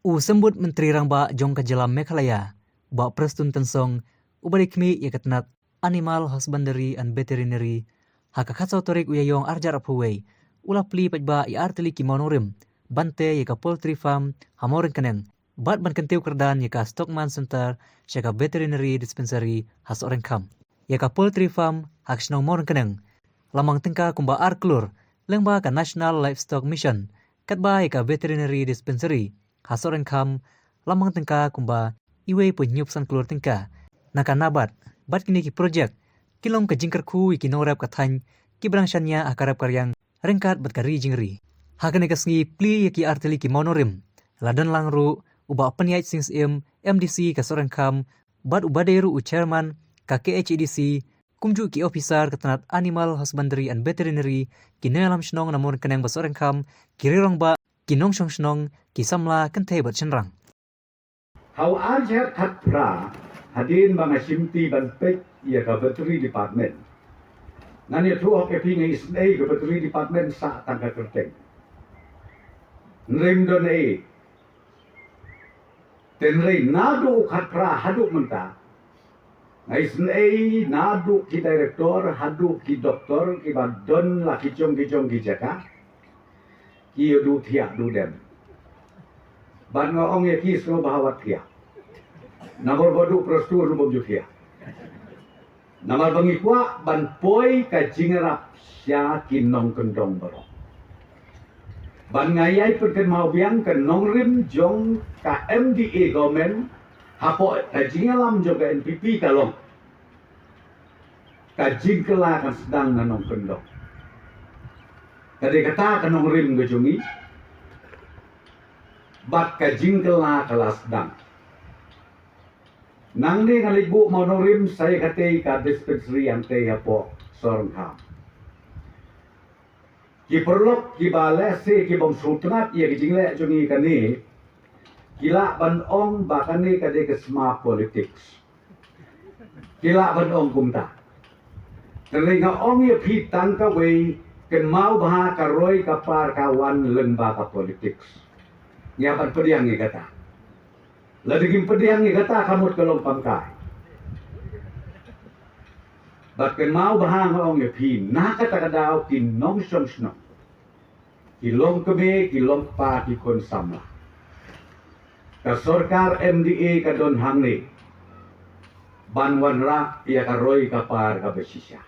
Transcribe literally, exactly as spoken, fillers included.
U Symbud Myntri Rangbah jong ka jylla Meghalaya, Bah Prestone Tynsong, uba dei khmih ïa ka tnat Animal Husbandry and Veterinary, ha ka khatsaw tarik u Ïaïong arhajar arphew wei, u la plie paidbah ïa artylli ki mawnongrim ban tei ïa ka poultry farm ha Mawryngkneng, bad ban kyntiew kyrdan ïa ka Stockman Center sha ka veterinary dispensary ha Sohryngkham. Ïa ka poultry farm ha ka shnong Mawryngkneng la mang tyngka kumba ar klur lyngba ka National Livestock Mission, katba ïa ka veterinary dispensary ha Sohryngkham la mang tyngka kumba iwei point hynñiew san klur tyngka na ka NABARD. Bad kine ki projek ki long ka jingkyrkhu ïa ki nongrep ka thaiñ kiba dang shaniah ha ka rep ka riang ryngkat bad ka ri jingri. Ha kane ka sngi plie ïa ki artylli ki mawnongrim la don lang ruh u Bah Pynïaid Sing Syiem, MDC ka Sohryngkham, bad uba dei ruh u chairman ka KHADC, kumjuh ki officer ka tnat Animal Husbandry and Veterinary, ki nongïalam shnong na Mawryngkneng bad Sohryngkham, ki rangbah, ki nongshong shnong, ki samla, kynthei bad shynrang. Ha u arhajar khatphra, hadien ba nga shimti ban peit ïa ka veterinary department, ngan ïathuh hok ïa phi, nga isynei ka veterinary department sah tang ka kyrteng. Ngim don ei. Hynrei naduh u khatphra haduh mynta, nga isynei naduh ki director haduh ki doktor kiba don la ki jong ki jong ki jaka, ki ïa duh thiah duh dem. Bad nga ong ïa ki, sngewbha wat thiah. Namar ba duh Prestone ruh bym ju thiah. Namar ba ngi kwah ban poi ka jingïarap sha ki nongkyndong baroh. Bad nga ïai pynkynmaw biang, ka nongrim jong ka MDA government hapoh ka jingïalam jong ka NPP ka long, ka jingkylla kan sdang na nongkyndong. Ka dei kata ka nongrim ka jong ngi. Bad ka jingkylla ka la sdang. Nangne nga leit buh mawnongrim sa ïa katei ka dispensary hangtei hapoh Sohryngkham. Ki paralok kiba lehse ki bym sngewtynnat ïa ka jingleh jong ngi kane, ki lah ban ong ba kane ka dei ka sma politics. Ki lah ban ong kumta. Te lei nga ong ïa phi tang kawei, kynmaw bha ka roi ka par ka wan lyngba ka politics. Ngi hap ban pdiang ïa kata. Lada ngim pdiang ïa kata, ka mut ka long pangkai. Bad kynmaw bha, nga ong ïa phi, na kata ka daw ki nongshong shnong, ki long kmie, ki long kpa, ki khun samla. Ka sorkar MDA ka don hangne ban wanrah ïa ka roi ka par kaba shisha.